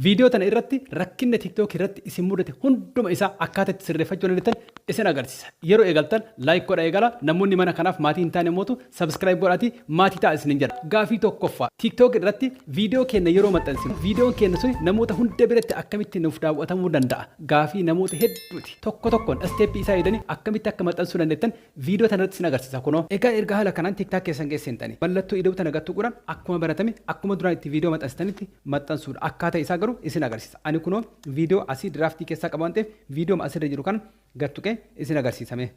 Viidiyoo tana irratti rakkina TikTok irratti isin mudate hunduma isaa akkaataa itti sirreeffachuu dandeettan isin agarsiisa. Yeroo eegaltan like godha eegala. Namoonni mana kanaaf maatii hin taane mootu subscribe godhaatii maatii ta'a isinin jedha. Gaafii tokkoffaa, TikTok irratti viidiyoo keenya yeroo maxxansinu viidiyoon keenya suni namoota hunda biratti akkamitti nuuf daawwatamuu danda'a? Gaafii namoota hedduuti. Tokko tokkoon step isaa eegdanii akkamitti akka maxxansuu dandeettan viidiyoo tana irratti isin agarsiisa kunoo. Egaa erga haala kanaan TikTok keessan keessa seentanii mallattoo ida'uu tana gad tuquudhaan akkuma baratame, akkuma duraan itti viidiyoo maxxansitanitti maxxansuudha. Akkaataa isaa garuu isin agarsiisa. Ani kunoo viidiyoo asii draftii keessaa qaba waan ta'eef viidiyoo asirra jiru kana gad tuqee isin agarsiisame.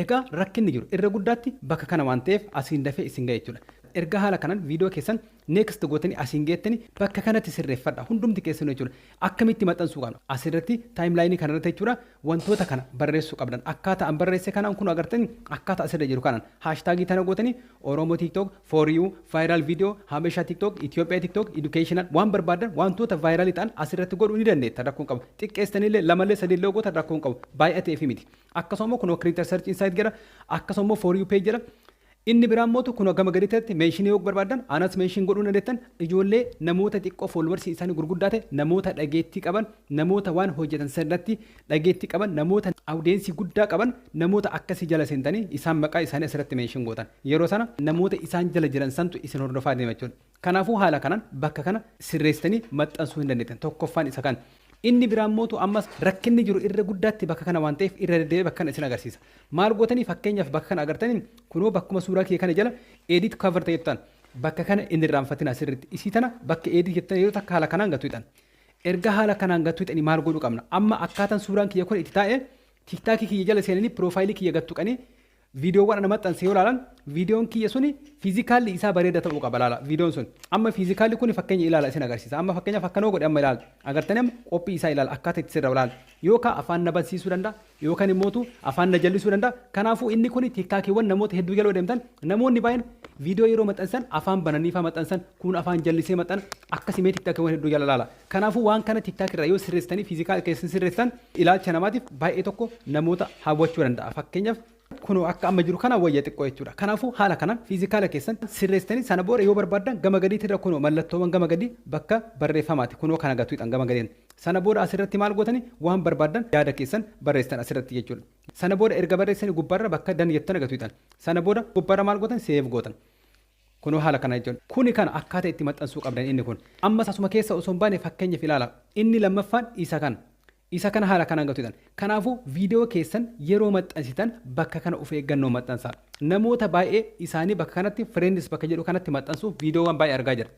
Egaa rakkinni jiru irra guddaatti bakka kana waan ta'eef asiin dafee isin ga'e jechuudha. Erga haala kanaan viidiyoo keessan next gootanii asiin geettanii bakka kanatti sirreeffadha hundumti keessanuu jechuudha. Akkamitti maxxansuu qabna? Asirratti timelineii kanarratti jechuudha, wantoota kana barreessuu qabdan. Akkaataa an barreesse kanaan kun agartanii, akkaataa asirra jiru kanaan hashtagii tana gootanii Oromoo TikTok, for you, viral video, Habesha TikTok, Itoophiyaa TikTok, educational, waan barbaadan wantoota viralii ta'an asirratti godhuu ni dandeetta, rakkoon qabu. Xiqqeessanillee lamallee sadiillee gootan rakkoon qabu. Baay'atee fi miti. Akkasuma immoo kunoo creator search insight jedha. Akkasuma immoo for you page jedha. Inni biraan mootu kunoo gama gaditti mentionii yoo barbaadan anas mention godhuu dandeettan. Ijoollee namoota xiqqoo followersii isaanii gurguddaa ta'e, namoota dhageettii qaban, namoota waan hojjetan sirriitti dhageettii qaban, namoota audienceii guddaa qaban, namoota akkasii jala seentanii isaan maqaa isaanii asirratti mention gootan. Yeroo sana namoota isaan jala jiran santu isin hordofaa deema jechuudha. Kanaafuu haala kanaan bakka kana sirreessitanii maxxansuu hin dandeettan. Tokkoffaan isa kan. Inni biraan mootu ammas rakkinni jiru irra guddaatti bakka kana waan ta'eef irra deddeebi'ee bakka kana isin agarsiisa. Maal gootanii? Fakkeenyaaf bakka kana agartanii, kunoo bakkuma suuraa kee kana jala edit cover ta'e jettan, bakka kana inni irraanfatina asirratti. Isii tana bakka edit jettan yeroo takka haala kanaan gatu hidhan. Erga haala kanaan gatu hidhanii maal godhuu qabna? Amma akkaataan suuraan kiyya kun itti taa'e, TikTokii kiyya jala seenanii profileii kiyya gattu qanii viidiyoowwan ana maxxanse yoo ilaalan, viidiyoon kiyya suni physicalli isaa bareeda ta'uu qaba. Laala, viidiyoon sun amma physicalli kun fakkeenya ilaala isin agarsiisa. Amma fakkeenyaaf akkanoo godhe, amma ilaala, agartanii, amma qophii isaa ilaala, akkaataa itti sirra ilaala. Yookaan afaan na bansiisuu danda'a yookaan immootu afaan na jallisuu danda'a. Kanaafuu inni kun TikTokiiwwan namoota hedduu jala deemtan, namoonni baay'een viidiyoo yeroo maxxansan afaan bananii faa maxxansan, kun afaan jallisee maxxan, akkasimee TikTokiiwwan hedduu jala ilaala. Kanaafuu waan kana TikTok irraa yoo sirreessitanii physical keessan sirreessitan, ilaalcha namaatiif baay'ee tokko namoota hawwachuu danda'a. Fakkeenyaaf kunoo akka amma jiru kana wayya xiqqoo jechuudha. Kanaafuu haala kanaan physicala keessan sirreessitanii sana booda yoo barbaaddan gama gadiitti irra kunoo mallattoowwan gama gadii bakka barreeffamaati. Kunoo kana gatuudhaan gama gadiin. Sana booda asirratti maal gootanii? Waan barbaaddan yaada keessan barreessitan asirratti jechuudha. Sana booda erga barreessanii gubbaarra bakka done jettan gatuudhaan. Sana booda gubbaarra maal gootan? Save gootan. Kunoo haala kana jechuudha. Kuni kana akkaataa itti maxxansuu qabdan inni kun. Ammas asuma keessa osoo hin baane fakkeenyaaf ilaala. Inni lammaffaan isa kana. Isa kana haala kanaan gatuudhaan. Kanaafuu viidiyoo keessan yeroo maxxansitan bakka kana of eeggannoo maxxansaa. Namoota baay'ee isaanii bakka kanatti friends bakka jedhu kanatti maxxansuuf viidiyoowwan baay'ee argaa jira.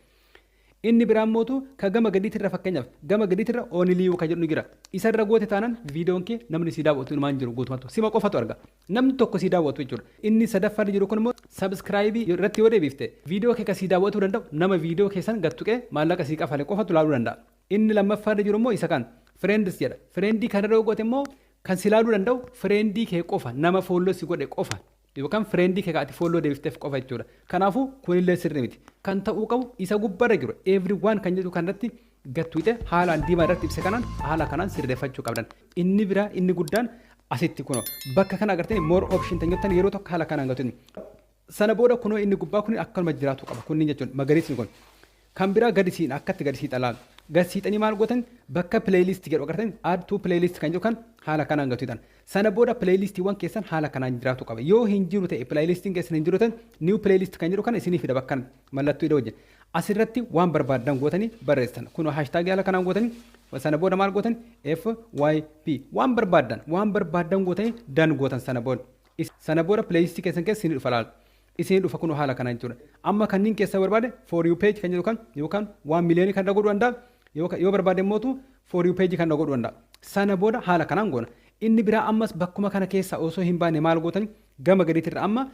Inni biraan mootu ka gama gadiitirra, fakkeenyaaf gama gadiitirra only you ka jedhu ni jira. Isarra goote taanaan viidiyoon kee namni si daawwatu inumaan jiru, guutumatti. Sima qofatu arga. Namni tokko si daawwatu jechuudha. Inni sadaffaarra jiru kun immoo subscribeii irratti yoo deebifte, viidiyoo kee ka si daawwatuu danda'u nama viidiyoo keessan gad tuqee maallaqa sii kafale qofatu ilaaluu danda'a. Inni lammaffaarra jiru immoo isa kan friends jedha. Friendii kanarra yoo goote immoo kan si ilaaluu danda'u friendii kee qofa, nama follow si godhe qofa yookaan friendii kee ati follow deebifteef qofa jechuudha. Kanaafuu kunillee sirri miti. Kan ta'uu qabu isa gubbarra jiru everyone kan jedhu kanarratti gattuute haalaan diimaa irratti ibse kanaan haala kanaan sirreeffachuu qabdan. Inni biraa inni guddaan asitti kunoo bakka kana agartanii more option tan jettan yeroo tokko haala kanaan gatuun. Sana booda kunoo inni gubbaa kun akkanuma jiraatu qaba. Kunniin jechuun magariisni kun. Kan biraa gadi siin akkatti gadi siixaa laal. Gadi siixanii maal gootan? Bakka playlist jedhu agartanii, add to playlist kan jedhu kan haala kanaan gatuudhaan. Sana booda playlistiiwwan keessan haala kanaan jiraatu qaba. Yoo hin jiru ta'e, playlistiin keessan hin jiru ta'e, new playlist kan jedhu kana isinii fida bakka mallattoo idoo wajjin. Asirratti waan barbaaddan gootanii barreessitan. Kun hashtagii haala kanaan gootanii sana booda maal gootan? FYP waan barbaaddan gootanii done gootan sana booda. Sana booda playlistii keessan keessa isinii dhufa laal. Isinii dhufa kun haala kanaan jechuudha. Amma kanneen keessa barbaade for you page kan jedhu kan yookaan 1 millionii kan godhuu danda'a. Yoo barbaade mootu for you page kan godhuu danda'a. Sana booda haala kanaan goona. Inni biraa ammas bakkuma kana keessa osoo hin baane maal gootan? Gama gadiitirra amma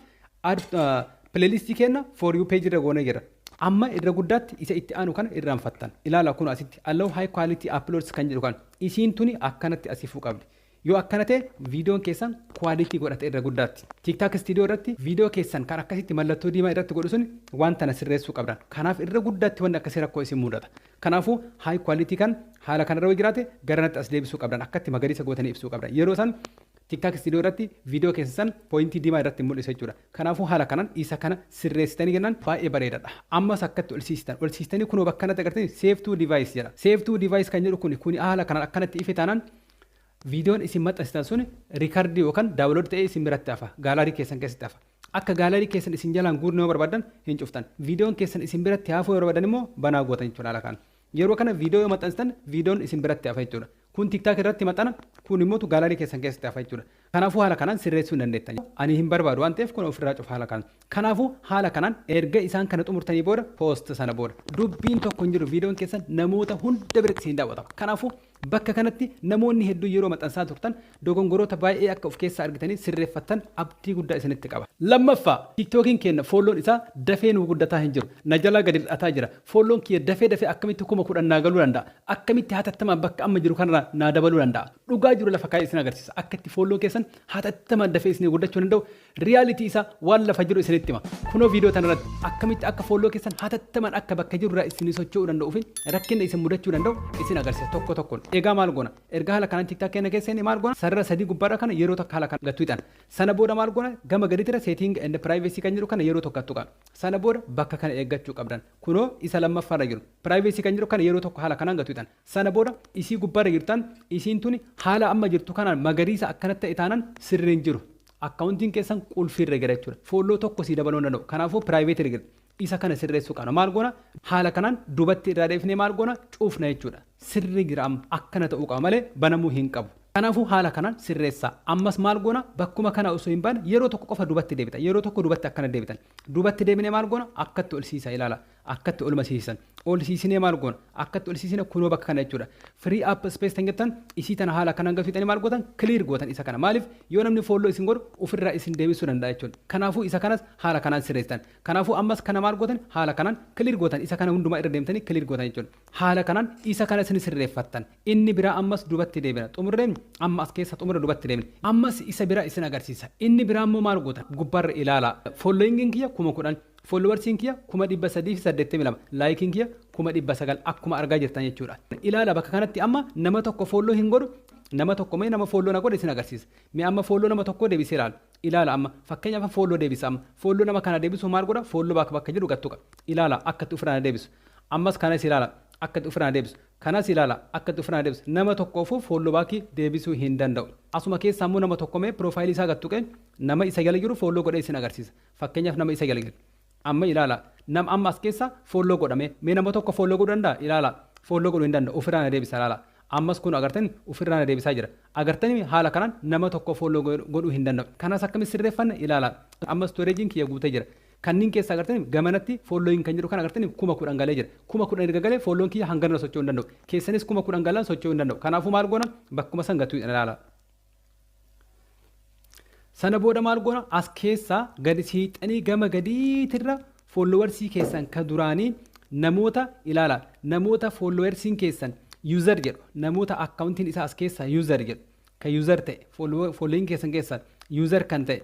playlistii kenna for you page irra goonee jira. Amma irra guddaatti isa itti aanu kana irraanfattan. Ilaala, kun asitti allow high quality uploads kan jedhu kan isiin tuni akkanatti asii qabdi. Yoo akkana ta'e viidiyoon keessan quality godhate irra guddaatti. TikTok Studio irratti viidiyoo keessan kan akkasitti mallattoo diimaa irratti godhu sun waan tana sirreessuu qabdan. Kanaaf irra guddaatti wanni akkasii rakkoo isin mudata. Kanaafuu high quality kan haala kanarra yoo jiraate garanatti as deebisuu qabdan, akkatti magariisa gootanii ibsuu qabdan. Yeroo san TikTok Studio irratti viidiyoo keessan pointii diimaa irratti mul'isa jechuudha. Kanaafuu haala kanaan isa kana sirreessitanii jennaan baay'ee bareedaadha. Ammas akkatti ol siistan, ol siistanii kunoo bakka kanatti agartanii "Save to device" jedha. "Save to device" kan jedhu kuni haala kanaan akkanatti ife taanaan, viidiyoon isin maxxansitan sun record yookaan download ta'ee isin biratti hafa, gallery keessan keessatti hafa. Akka gallery keessan isin jalaan guurne yoo barbaadan hin cuftan. Viidiyoon keessan isin biratti hafuu yoo barbaadan immoo banaa gootan jechuudha haala kanaan. Yeroo kana viidiyoo yoo maxxansitan, viidiyoon isin biratti hafa jechuudha. Kun TikTok irratti maxxana, kun immoo gallery keessan keessatti hafa jechuudha. Kanaafuu haala kanaan sirreessuu hin dandeettan. Ani hin barbaadu waan ta'eef kun ofirraa cufa haala kanaan. Kanaafuu haala kanaan erga isaan kana xumurtanii booda, post sana booda dubbiin tokko hin jiru, viidiyoon keessan namoota hunda biratti isin daawwatama. Kanaafuu bakka kanatti namoonni hedduu yeroo maxxansaa turtan dogongoroota baay'ee akka of keessaa argitanii sirreeffattan abdii guddaa isinitti qaba. Lammaffaa, TikTokiin keenya follown isaa dafee nu guddataa hin jiru. Na jalaa gadi hir'ataa jira. Follown kiyya dafee dafee akkamitti 10,000 naa galuu danda'a? Akkamitti hatattamaan bakka amma jiru kanarraa naa dabaluu danda'a? Dhugaa jiru lafa kaa'ee isin agarsiisa. Akka itti follown keessan hatattamaan dafee isin guddachuu danda'u, reality isaa waan lafa jiru isinitti hima. Kunoo viidiyoo tanarratti akkamitti akka follow keessan hatattamaan akka bakka jirurraa isin socho'uu danda'uu fi rakkina isin mudachuu danda'u isin agarsiisa tokko tokkoon. Egaa maal goona? Erga haala kanaan TikTok keenya keessa inni maal goona? Sarara sadii gubbaarra kana yeroo tokko haala kana gattuu hixan. Sana booda maal goona? Gama gadiitti "Setting and privacy" kan jedhu kana yeroo tokko tuqa. Sana booda bakka kana eeggachuu qabdan. Kunoo isa lammaffaarra jiru. "Privacy" kan jedhu kana yeroo tokko haala kanaan gattuu hixan. Sana booda isii gubbaarra jirtan, isiin tuni haala amma jirtu kanaan magariisa akkanatti ta'e taanaan sirriin jiru. Accountiin keessan qulfiirra jira jechuudha. Follow tokko sii dabaluu hin danda'u. Kanaafuu private jira. Isa kana sirreessuu qabna. Maal goona? Haala kanaan duubatti irraa deebifnee maal goona? Cuufna jechuudha. Sirri jira, amma akkana ta'uu qaba malee banamuu hin qabu. Kanaafuu haala kanaan sirreessaa. Ammas maal goona? Bakkuma kana osoo hin baane yeroo tokko qofa duubatti deebitan. Yeroo tokko duubatti akkana deebitan. Duubatti deebinee maal goona? Akkatti ol siisa, ilaala. Akkatti olma siisan. Ol siisinee maal goona? Akkatti ol siisine, kunoo bakka kana jechuudha. "Free up space" kan jettan isii tana haala kanaan gadi maal gootan? Clear gootan isa kana. Maaliif? Yoo namni follow isin godhu ofirraa isin deebisuu danda'a jechuudha. Kanaafuu isa kanas haala kanaan sirreessitan. Kanaafuu ammas kana maal gootan? Haala kanaan clear gootan, isa kana hundumaa irra deemtanii clear gootan jechuudha. Haala kanaan isa kana isin sirreeffattan. Inni biraa ammas duubatti deebina. Xumurree amma as keessa xumura, duubatti deemne. Ammas isa biraa isin agarsiisa. Inni biraa immoo maal gootan? Gubbaarra ilaala. Followingiin kiyya 10,000. Followersiin kiyya 382,000. Likeiin kiyya 900,000 akkuma argaa jirtan jechuudha. Ilaala, bakka kanatti amma nama tokko follow hin godhu. Nama tokko mee nama follow na godhe isin agarsiisa. Mee amma follow nama tokko deebisee ilaala. Ilaala, amma fakkeenyaaf follow deebisa amma. Follow nama kana deebisu maal godha? "Follow back" bakka jedhu gattuqa. Ilaala akkatti ofirraa na deebisu. Ammas kanas ilaala, akkatti ofirraa na deebisu. Kanas ilaala, akkatti ofirraa na deebisu. Nama tokkoofuu follow backii deebisuu hin danda'u. Asuma keessaa immoo nama tokko mee profileii isaa gattuqee nama isa jala jiru follow godhee isin agarsiisa. Fakkeenyaaf nama isa jala jiru. Amma ilaala, nama amma as keessa follow godhame, mee nama tokko follow godhuu danda'a? Ilaala, follow godhuu hin danda'u, ofirraa na deebisa, ilaala. Ammas kun agartanii ofirraa na deebisaa jira. Agartanii, haala kanaan nama tokko follow godhuu hin danda'u. Kanas akkamitti sirreeffanna? Ilaala. Amma storageiin kiyya guutee jira. Kanneen keessa agartanii gamanatti following kan jedhu kan agartanii 10,000 galee jira. 10,000 erga galee follown kiyya hangana socho'uu hin danda'u. Keessanis 10,000 galaan socho'uu hin danda'u. Kanaafuu maal goona? Bakkuma san gatuu ilaala. Sana booda maal goona? As keessaa gadi siixanii gama gadiitirra followersii keessan kan duraanii namoota ilaala. Namoota followersiin keessan user jedhu, namoota accountiin isaa as keessaa user jedhu, kan user ta'e, following keessan keessaa user kan ta'e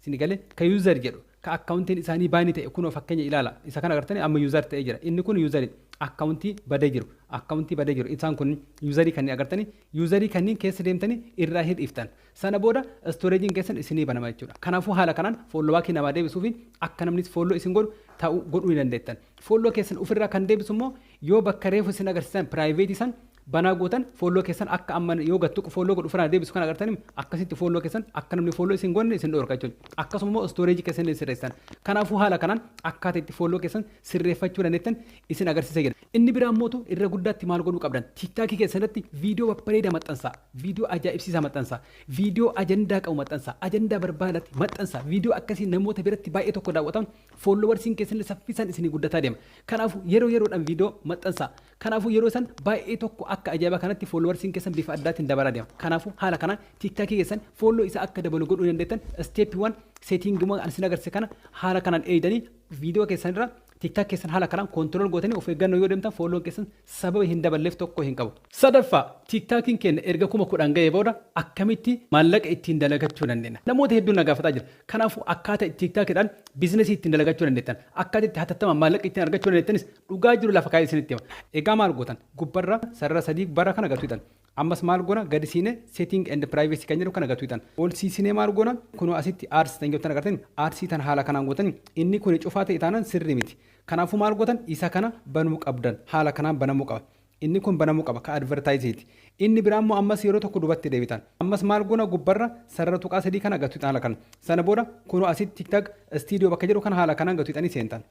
isin galee, kan user jedhu, ka accountiin isaanii banii ta'e, kunoo fakkeenya ilaala, isa kana agartanii amma user ta'ee jira. Inni kun userii accountii badee jiru, accountii badee jiru. Isaan kun userii kanneen agartanii, userii kanneen keessa deemtanii irraa hidhiiftan. Sana booda storageiin keessan isinii banama jechuudha. Kanaafuu haala kanaan follow backii namaa deebisuu fi akka namnis follow isin godhu ta'uu godhuu ni dandeettan. Follow keessan ofirraa kan deebisu immoo yoo bakka reefu isin agarsiisan privateii san banaa gootan, follow keessan akka amma yoo gattuqu follow godhu ofirraa deebisu kan agartanii, akkasitti follow keessan akka namni follow isin godhne isin dhorka jechuudha. Akkasuma immoo storageii keessan illee sirreessan. Kanaafuu haala kanaan akkaataa itti follow keessan sirreeffachuu dandeettan isin agarsiisa jira. Inni biraa immoo irra guddaatti maal godhuu qabdan? TikTokii keessatti viidiyoo babbareedaa maxxansaa, viidiyoo ajaa'ibsiisaa maxxansaa, viidiyoo ajandaa qabu maxxansaa, ajandaa barbaadatti maxxansaa. Viidiyoo akkasii namoota biratti baay'ee tokko daawwatamu, followersiin keessan saffisaan isinii guddataa deema. Kanaafuu yeroo yeroodhaan viidiyoo maxxansaa. Kanaafuu yeroo san baay'ee tokko akka ajaa'ibaa kanatti followersiin keessan bifa addaatiin dabalaa deema. Kanaafuu haala kanaan TikTokii keessan follow isaa akka dabalu godhuu dandeettan. Step one, settinguma isin agarsiise kana haala kanaan eegdanii, viidiyoo keessan irra TikTok keessan haala kanaan control gootanii of eeggannoo yoo deemtan, follown keessan sababa hin daballeef tokko hin qabu. Sadaffaa, TikTokiin keenya erga 10,000 ga'ee booda akkamitti maallaqa ittiin dalagachuu dandeenya? Namoota hedduun na gaafataa jira. Kanaafuu akkaataa TikTokiidhaan businessii ittiin dalagachuu dandeettan, akkaataa itti hatattamaan maallaqa ittiin argachuu dandeettanis dhugaa jiru lafa kaa'ee isinitti hima. Egaa maal gootan? Gubbarra sarara sadii bara kana gatuutan. Ammas maal goona? Gadi siine setting and privacy kan jedhu kana gatu hiixan. Ol siisinee maal goona? Kunoo asitti ads kan jettan agartani, ads tan haala kanaan gootan. Inni kun cufaa ta'e taanaan sirrii miti. Kanaafuu maal gootan? Isa kana banuu qabdan. Haala kanaan banamuu qaba. Inni kun banamuu qaba ka advertise. Inni biraa immoo ammas yeroo tokko duubatti deebitan. Ammas maal goona? Gubbarra sarara tuqaa sadii kana gatu haala kana. Sana booda kunoo asitti TikTok Studio bakka jedhu kana haala kanaan gatu hixanii seentan.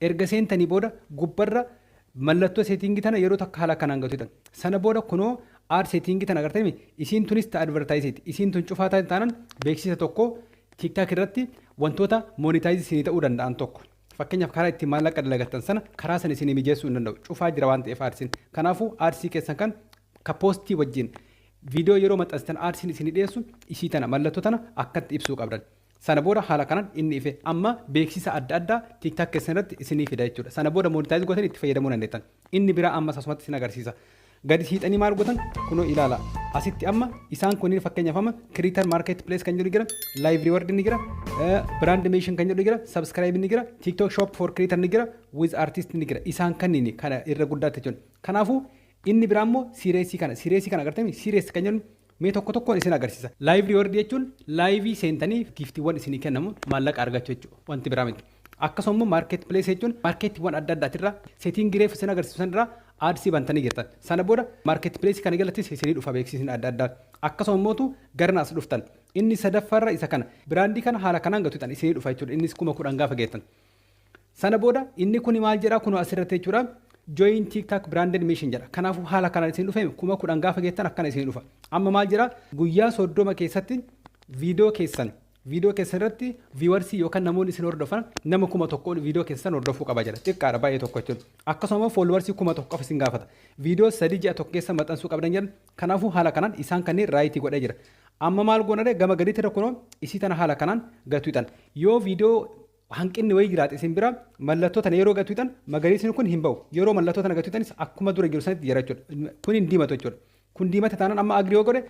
Erga seentanii booda gubbarra mallattoo setting tana yeroo takka haala kanaan gatu hixan. Sana booda kunoo ad setting tana agartanii, isiin tunis ta advertise. Isiin tun cufaa taanaan beeksisa tokko TikTok irratti wantoota monetize isinii ta'uu danda'an tokko. Fakkeenyaaf, karaa ittiin maallaqa dalagattan sana karaa sana isinii mijeessuu hin danda'u. Cufaa jira waan ta'eef adsiin. Kanaafuu ads keessan kan ka post wajjin viidiyoo yeroo maxxansitan adsiin isinii dhiyeessu, isii tana mallattoo tana akkatti ibsuu qabdan. Sana booda haala kanaan inni ife amma beeksisa adda addaa TikTok keessan irratti isinii fida jechuudha. Sana booda monetize gootan itti fayyadamuu dandeettan. Inni biraa ammas asumatti isin agarsiisa. Gadi hiixanii maal gootan? Kunoo ilaala. Asitti amma isaan kunniin, fakkeenyaaf, amma creator market place kan jedhu jira, live reward ni jira, brand mention kan jedhu jira, subscribe ni jira, TikTok Shop for creator ni jira, with artist ni jira. Isaan kanniin kana irra guddaatti jechuudha. Kanaafuu inni biraa immoo series kana, series kana agartanii, series kan jedhu mee tokko tokkoon isin agarsiisa. Live reward jechuun live seentanii giftiiwwan isinii kennamu maallaqa argachuu jechuudha. Wanti biraa miti. Akkasuma immoo market place jechuun marketiiwwan adda addaatirraa setting reef isin agarsiisu sanirraa ads bantanii jirtan. Sana booda market place kana jalattis isinii dhufa beeksisni adda addaa. Akkasuma immoo garna as dhuftan. Inni sadaffaarra isa kana, brand kana haala kanaan gatuudhaan isinii dhufa jechuudha. Innis 10,000 gaafa geettan. Sana booda inni kun maal jedhaa? Kun asirratti jechuudha. Join TikTok branded mission jedha. Kanaafuu haala kanaan isin dhufe, 10,000 gaafa geettan akkana isin dhufa. Amma maal jedhaa? Guyyaa 30 keessatti viidiyoo keessan irratti viewers yookaan namoonni isin hordofan nama 1000 viidiyoo keessan hordofuu qaba jedha. Xiqqaadha baay'ee tokko jechuudha. Akkasuma followers 1000 qofa isin gaafata. Viidiyoo 3 ji'a tokko keessa maxxansuu qabdan jedhan. Kanaafuu haala kanaan isaan kanneen right godhee jira. Amma maal goonaree? Gama gadiitti kunoo isii tana haala kanaan gatu hixan. Yoo viidiyoo hanqinni wayii jiraate isin bira, mallattoo tana yeroo gatu hixan magariisni kun hin ba'u. Yeroo mallattoo tana gatu hixanis akkuma dura jiru sanitti jira jechuudha. Kun hin diimatu jechuudha. Kun diimate taanaan amma agree yoo godhe,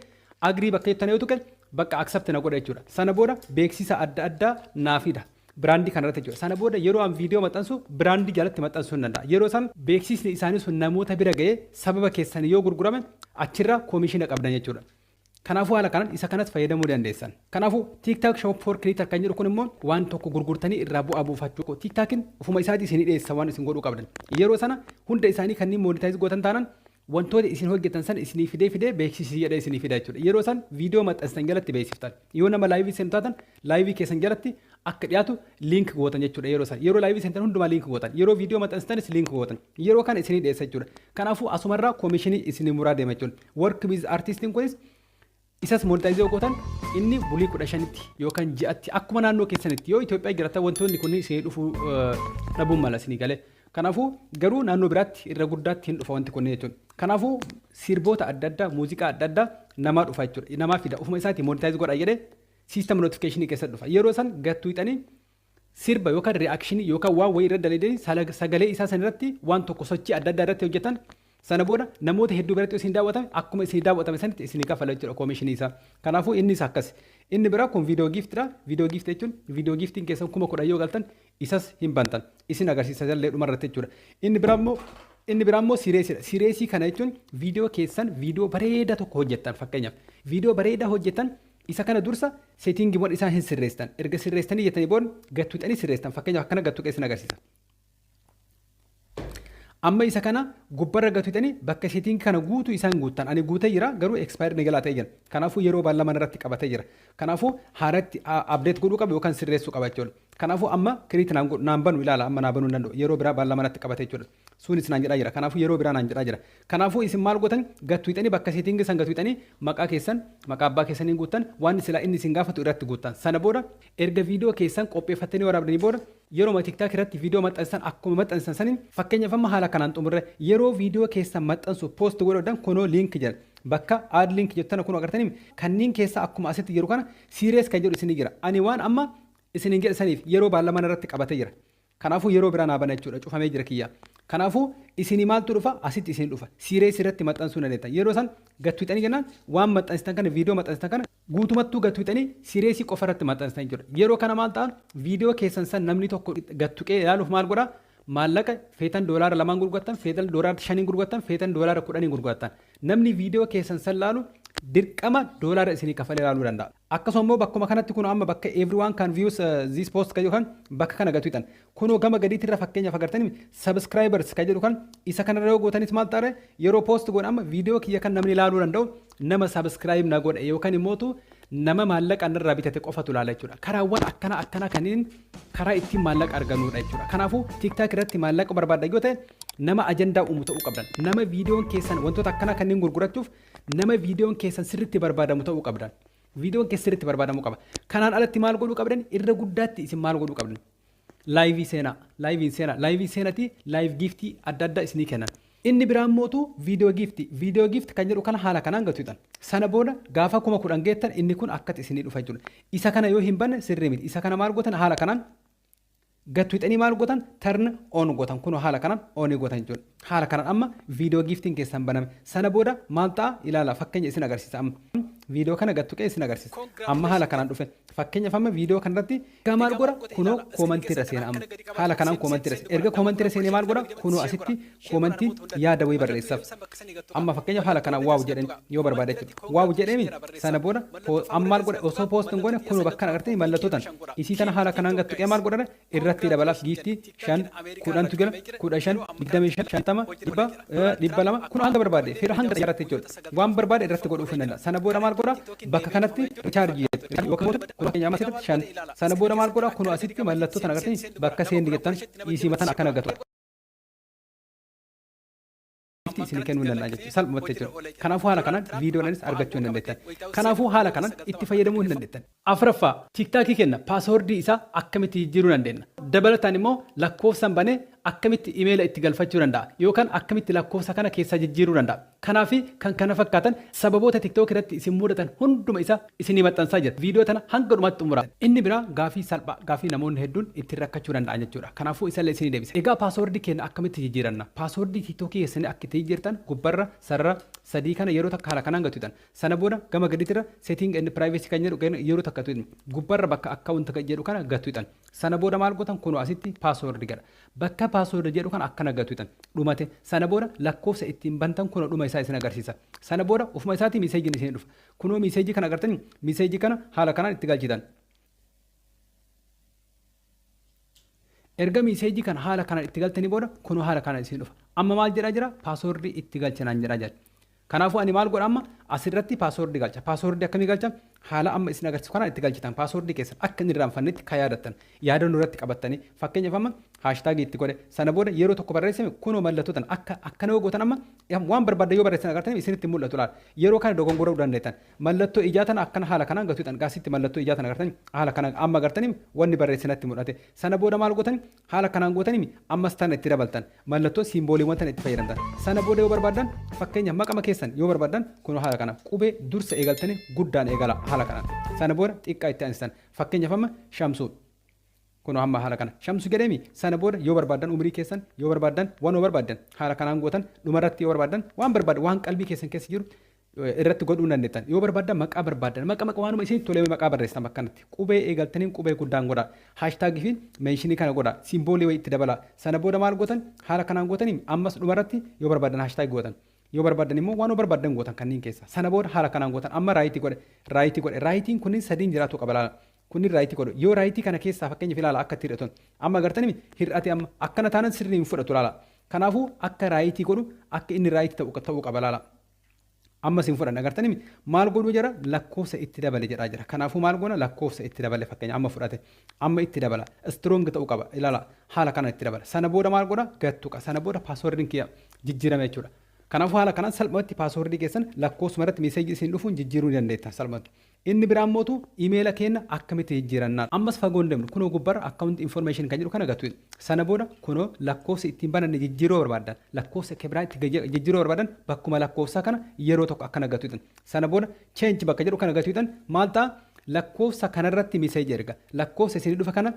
agree bakka jettan yoo tuqe, bakka accept na godha jechuudha. Sana booda beeksisa adda addaa naa fida. Brand kanarratti jechuudha. Sana booda yeroo an viidiyoo maxxansu brand jalatti maxxansuu hin danda'a. Yeroo san beeksisni isaanii sun namoota bira ga'ee sababa keessan yoo gurgurame achirra commission qabdan jechuudha. Kanaafuu haala kanaan isa kanas fayyadamuu dandeessan. Kanaafuu TikTok Shop for Creator kan jedhu kun immoo waan tokko gurgurtanii irraa bu'aa buufachuu. TikTokin ofuma isaatii isinii dhiyeessa waan isin godhuu qabdan. Yeroo sana hunda isaanii kanneen monetize gootan taanaan wantoota isin hojjetan san isinii fidee fidee beeksisii jedhee isinii fida jechuudha. Yeroo san viidiyoo maxxansitan jalatti beeksiftan. Yoo nama live seenu taatan, live keessan jalatti akka dhiyaatu link gootan jechuudha yeroo san. Yeroo live seentan hundumaa link gootan. Yeroo viidiyoo maxxansitanis link gootan. Yeroo kana isinii dhiyeessa jechuudha. Kanaafuu asumarraa commission isinii muraa deema jechuudha. Work with artistiin kunis isas monetize gootan, inni bulii 15tti yookaan ji'atti akkuma naannoo keessanitti. Yoo Itoophiyaa jiraatan wantoonni kunniin isinii dhufuu dhabuun mala isinii galee. Kanaafuu garuu naannoo biraatti irra guddaatti hin dhufa wanti kunniin jechuudha. Kanaafuu sirboota adda addaa, muuziqaa adda addaa namaa dhufa jechuudha. Namaa fida, ofuma isaatii monetize godha jedhee system notification keessatti dhufa. Yeroo san gattuu hixanii sirba yookaan reaction yookaan waan wayii irra dalaydanii sagalee isaa san irratti waan tokko sochii adda addaa irratti hojjetan. Sana booda namoota hedduu biratti isin daawwatame, akkuma isin daawwatame sanitti isin kafala jechuudha commission isaa. Kanaafuu innis akkas. Inni biraa kun video giftidha. Video gift jechuun video giftiin keessan 10,000 yoo galtan isas hin bantan. Isin agarsiisa jallee dhumarratti jechuudha. Inni biraa immoo seriesidha. Series kana jechuun viidiyoo keessan viidiyoo bareedaa tokko hojjettan, fakkeenyaaf viidiyoo bareedaa hojjettan, isa kana dursa settingiiwwan isaan hin sirreessitan. Erga sirreessitanii jettanii booda gattuuxanii sirreessitan. Fakkeenyaaf, akkana gattuu isin agarsiisa. Amma isa kana gubbarra gattuutanii bakka setting kana guutuu isaan guuttan. Ani guutee jira, garuu expire ni galaa ta'ee jira. Kanaafuu yeroo beellama irratti qabatee jira. Kanaafuu haaratti update godhuu qaba yookaan sirreessuu qaba jechuudha. Kanaafuu amma create naan banu, ilaala, amma naa banuu hin danda'u. Yeroo biraa beellama irratti qabate jechuudha. Sunis naan jedhaa jira. Kanaafuu yeroo biraa naan jedhaa jira. Kanaafuu isin maal gootan? Gattuutanii bakka setting san gattuutanii maqaa keessan, maqaa abbaa keessanii guuttan, waan silaa inni isin gaafatu irratti guuttan. Sana booda erga viidiyoo keessan qopheeffattanii waraabdanii booda yeroo TikTok irratti viidiyoo maxxansan, akkuma maxxansan saniin, fakkeenyaaf amma haala kanaan xumurre, yeroo viidiyoo keessan maxxansu post godhuudhaan kunoo link jedha. Bakka add link jettan kun agartanii, kanneen keessa akkuma asitti jiru kana series kan jedhu isinii jira. Ani waan amma isiniin jedhe saniif yeroo beellama irratti qabatee jira. Kanaafuu yeroo biraa naa bana jechuudha, cufamee jira kiyya. Kanaafuu isinii maaltu dhufa? Asitti isin dhufa. Series irratti maxxansuu dandeettan. Yeroo san gattuuxanii jennaan waan maxxansitan kana, viidiyoo maxxansitan kana guutumattuu gattuuxanii series qofa irratti maxxansitan jechuudha. Yeroo kana maal ta'a? Viidiyoo keessan san namni tokko gattuqee ilaaluuf maal godhaa? Maallaqa feetan $2n gurgurattan, feetan $5n gurgurattan, feetan $10n gurgurattan. Namni viidiyoo keessan san laalu dirqama doolaara isinii kafalee ilaaluu danda'a. Akkasuma immoo bakkuma kanatti kun amma bakka "everyone can view this post" kan jedhu kan bakka kana gatu hidhan. Kunoo gama gadiitti irra fakkeenyaaf agartanii "subscribers" kan jedhu kan isa kanarra yoo gootanis maal ta'a? Yeroo post godhan amma viidiyoo kiyya kan namni ilaaluu danda'u nama subscribe na godhe yookaan immootu nama maallaqa irraa bitate qofatu ilaala jechuudha. Karaawwan akkana akkana kanneen karaa ittiin maallaqa argannudha jechuudha. Kanaafuu TikTok irratti maallaqa barbaadda yoo ta'e, nama ajandaa uumu ta'uu qabdan. Nama viidiyoon keessan wantoota akkana kanneen gurgurachuuf nama viidiyoon keessan sirriitti barbaadamu ta'uu qabdan. Viidiyoon keessan sirriitti barbaadamuu qaba. Kanaan alatti maal godhuu qabdan? Irra guddaatti isin maal godhuu qabdan? Live seenaa, liveiin seenaa, live seenatii live gift adda addaa isinii kennan. Inni biraan mootu video gift. Video gift kan jedhu kana haala kanaan gatuudhaan. Sana booda gaafa 10,000 geettan inni kun akkatti isinii dhufa jechuudha. Isa kana yoo hin banne sirrii miti. Isa kana maal gootan? Haala kanaan gattuuxanii maal gootan? Turn on gootan. Kunoo haala kanaan on gootan jechuudha. Haala kanaan amma video giftiin keessan baname. Sana booda maal ta'a? Ilaala, fakkeenya isin agarsiisa amma. Viidiyoo kana gattuqee isin agarsiisa. Amma haala kanaan dhufe. Fakkeenyaaf amma viidiyoo kanarratti maal godha? Kunoo comment irra seena amma. Haala kanaan comment irra seena. Erga comment irra seenee maal godha? Kunoo asitti comment yaada wayii barreessaaf. Amma fakkeenyaaf haala kanaan "wow" jedheen yoo barbaade jechuudha. "Wow" jedheemi sana booda amma maal godha? Osoo post hin goone kunoo bakka kana agartanii mallattoo tan. Isii tana haala kanaan gattuqee maal godha? Irratti dabalaaf gift shan, 10tu jira, 15, 25, 50, 100, 200, kun hanga barbaade fira hanga irratti jechuudha. Waan barbaade irratti godhuuf hin danda'a. Sana booda maal godha? Bakka kanatti recharge yookaan kun fakkeenyaaf asirratti shan. Sana booda maal godha? Kun asitti mallattoo tana agartanii bakka send jettan isii matan akkana gatu. Isin kennuu hin danda'a jechuudha, salphumatti jechuudha. Kanaafuu haala kanaan viidiyoodhaanis argachuu hin dandeettan. Kanaafuu haala kanaan itti fayyadamuu hin dandeettan. Afuraffaa, TikTokii kenna password isaa akkamitti jijjiiruu dandeenya? Dabalataan immoo lakkoofsaan banee akkamitti imeela itti galfachuu danda'a yookaan akkamitti lakkoofsa kana keessaa jijjiiruu danda'a? Kanaafi kan kana fakkaatan sababoota TikTok irratti isin mudatan hunduma isaa isinii maxxansaa jira. Viidiyoo tana hanga dhumaatti xumura. Inni biraa gaafii salphaa, gaafii namoonni hedduun ittiin rakkachuu danda'an jechuudha. Kanaafuu isallee isinii deebisa. Egaa password keenya akkamitti jijjiiranna? Password TikTokii keessanii akka itti jijjiirtan gubbarra sarara sadii kana yeroo takka haala kanaan gatuutan. Sana booda gama gadiitirra "setting and privacy" kan jedhu yeroo takka tuutan. Gubbarra bakka "account" kan jedhu kana gatuutan. Sana booda maal gootan? Kunoo asitti "password" jedha. Bakka "password" jedhu kana akkana gatuutan. Dhumate. Sana booda lakkoofsa ittiin bantan kunoo dhuma isaa isin agarsiisa. Sana booda ofuma isaatii messageiin isin dhufa. Kunoo message kana agartanii message kana haala kanaan itti galchitan. Erga message kana haala kanaan itti galtanii booda kunoo haala kanaan isin dhufa. Amma maal jedhaa jira? "Password itti galchinaan" jedhaa jira. Kanaafuu ani maal godha? Amma asirratti password galcha. Password akkamii galcha? Haala amma isin agarsiisu kanaan itti galchitan. Password keessan akka inni irraanfannetti kan yaadattan. Yaadannoo irratti qabattanii fakkeenyaaf amma hashtag itti godhe. Sana booda yeroo tokko barreessame kunoo mallattoo tan akka akkana yoo gootan amma waan barbaaddan yoo barreessan agartanii isinitti mul'atu laala. Yeroo kana dogongoruu dandeettan. Mallattoo ijaa tana akkana haala kanaan gatuudhaan gaasitti mallattoo ijaa tana agartanii haala kanaan amma agartanii wanni barreessinatti mul'ate. Sana booda maal gootan? Haala kanaan gootanii ammas tana itti dabaltan. Mallattoo symboliiwwan tana itti fayyadamtan. Sana booda yoo barbaaddan fakkeenya maqama keessan yoo barbaaddan kunoo haala kana qubee dursa eegaltanii guddaan eegala haala kanaan. Sana booda xiqqaa itti aansitan. Fakkeenyaaf amma Shamsuu. Kunoo hamma haala kana Shamsu jedheemi. Sana booda yoo barbaaddan umrii keessan yoo barbaaddan, waan yoo barbaaddan haala kanaan gootan. Dhumarratti yoo barbaaddan waan barbaaddan, waan qalbii keessan keessa jiru irratti godhuu dandeettan. Yoo barbaaddan maqaa barbaaddan, maqa maqa waanuma isin tolee maqaa barreessitan. Bakkanatti qubee eegaltaniin qubee guddaan godha, hashtag fi mention kana godha, symbol wayii itti dabala. Sana booda maal gootan? Haala kanaan gootanii ammas dhumarratti yoo barbaaddan hashtag gootan, yoo barbaaddan immoo waan barbaaddan gootan kanneen keessa. Sana booda haala kanaan gootan. Amma right godhe, right godhe. Rightiin kunniin sadiin jiraatu qaba, laala. Kunniin right godhu. Yoo right kana keessaa fakkeenyaaf ilaala akka itti hir'atu. Amma agartanii hir'ate. Amma akkana taanan sirrii hin fudhatu, laala. Kanaafuu akka right godhu, akka inni right ta'uu qaba, laala. Amma sin fudhanne agartanii. Maal godhuu jira? "Lakkoofsa itti dabale" jedhaa jira. Kanaafuu maal goona? Lakkoofsa itti dabale. Fakkeenya amma fudhate, amma itti dabala. Strong ta'uu qaba, ilaala, haala kana itti dabala. Sana booda maal godha? Gattuqa. Sana booda passwordiin kiyya jijjiirame jechuudha. Kanaafuu haala kanaan salphumatti password keessan lakkoofsuma irratti message isin dhufuun jijjiiruu ni dandeetta salphumatti. Inni biraan mootu imeela keenya akkamitti jijjiirannaa? Ammas fagoo hin deemnu. Kunoo gubbarra "account information" kan jedhu kana gatu. Sana booda kunoo lakkoofsa ittiin bananne jijjiiruu barbaadan, lakkoofsa kibiraa itti jijjiiruu barbaadan, bakkuma lakkoofsa kana yeroo tokko akkana gatu. Sana booda "change" bakka jedhu kana gatu. Maal ta'a? Lakkoofsa kanarratti message erga. Lakkoofsa isin dhufe kana,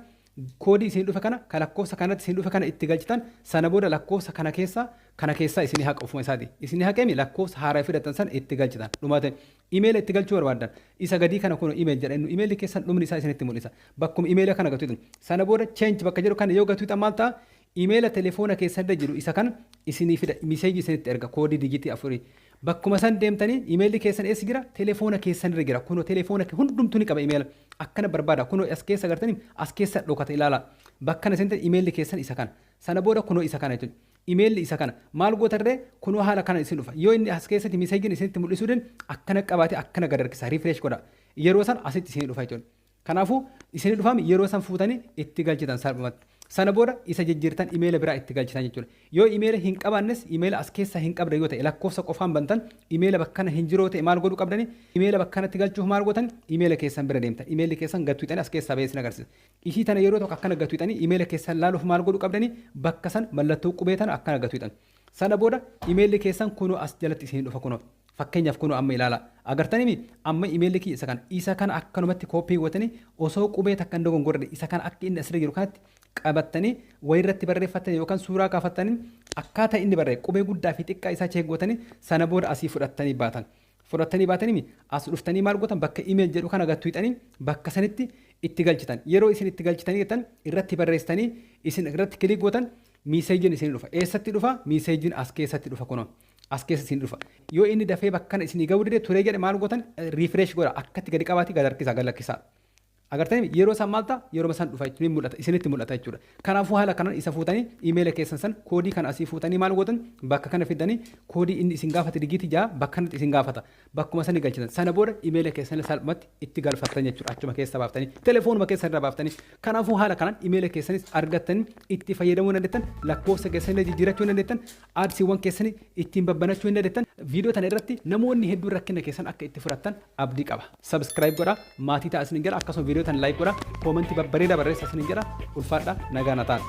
koodii isin dhufe kana, ka lakkoofsa kanatti isin dhufe kana itti galchitan. Sana booda lakkoofsa kana keessaa isinii haqa ofuma isaati. Isinii haqeemi lakkoofsa haaraa fidatan san itti galchitan. Dhumate. Imeela itti galchuu barbaadan isa gadii kana kun "email" jedha. Inni imeelli keessan dhumni isaa isinitti mul'isa. Bakkuma imeela kana gatuutan. Sana booda "change" bakka jedhu kana yoo gatuutan maal ta'a? Imeela telefoona keessan irra jiru isa kana isinii fida, message isinitti erga koodii digitii afurii. Bakkuma san deemtanii, imeelli keessan eessa jira? Telefoona keessan irra jira. Kunoo telefoona hundumtuu ni qaba imeela. Akkana barbaada. Kunoo as keessa agartanii, as keessa dhokata, ilaala. Bakka kana seentan imeelli keessan isa kana. Sana booda kunoo isa kana jechuudha. Imeelli isa kana. Maal gootarree? Kunoo haala kana isin dhufa. Yoo inni as keessatti messageiin isinitti mul'isuu den akkana qabaate, akkana gad harkisa, refresh godha. Yeroo san asitti isin dhufa jechuudha. Kanaafuu isin dhufame, yeroo san fuutanii itti galchitan salphumatti. Sana booda isa jijjiirtan, imeela biraa itti galchitan jechuudha. Yoo imeela hin qabaannes, imeela as keessa hin qabda yoo ta'e, lakkoofsa qofaan bantan, imeela bakka kana hin jiru ta'e, maal godhuu qabdani? Imeela bakka kanatti galchuuf maal gootan? Imeela keessan bira deemtan. Imeelli keessan gattuu hixanii as keessaa bahee isin agarsiisa. Ishii tana yeroo tokko akkana gattuu hixanii imeela keessan laaluuf maal godhuu qabdani? Bakka san mallattoo qubee tana akkana gattuu hixan. Sana booda imeelli keessan kunoo as jalatti isin dhufa kunoo. Fakkeenyaaf kunoo amma ilaala. Agartanii, amma imeelli kiyya isa kana. Isa kana akkanumatti copy gootanii, osoo qubee takka hin dogongorre, isa kana akka inni asirra jiru kanatti qabattanii, wayirratti barreeffattanii yookaan suuraa kaafattanii, akkaataa inni barreesse qubee guddaa fi xiqqaa isaa check gootanii, sana booda asii fudhattanii baatan. Fudhattanii baatanii as dhuftanii maal gootan? Bakka email jedhu kana gattuu hixanii bakka sanitti itti galchitan. Yeroo isin itti galchitanii jettan, irratti barreessitanii isin irratti click gootan, messageiin isin dhufa. Eessatti dhufa? Messageiin as keessatti dhufa kunoo. As keessa isin dhufa. Yoo inni dafee bakka kana isinii ga'uu dide, turee jedhe, maal gootan? Refresh godha, akkatti gadi qabaati gad harkisaa, gad lakkisaa. Agartanii, yeroo isaan maal ta'a? Yeroo isaan dhufa jechuun mul'ata, isinitti mul'ata jechuudha. Kanaafuu haala kanaan isa fuutanii imeela keessan san koodii kana asii fuutanii maal gootan? Bakka kana fidanii koodii inni isin gaafate digiitii 6 bakka kanatti isin gaafata. Bakkuma sani galchitan. Sana booda imeela keessan salphumatti itti galfattan jechuudha. Achuma keessa baaftanii, telefoonuma keessa irraa baaftanii. Kanaafuu haala kanaan imeela keessanis argattanii itti fayyadamuu dandeettan, lakkoofsa keessan jijjiirachuu dandeettan, adsiiwwan keessanii ittiin babbanachuu hin dandeettan. Viidiyoo tana irratti namoonni hedduun rakkina keessan akka itti fudhattan abdii qaba. Subscribe godhaa, maatii ta'a isinin jedha, akkasuma viidiyoo tana like godhaa, commentii babbareedaa barreessaa isinin jedha, ulfaadha, nagaa na ta'a.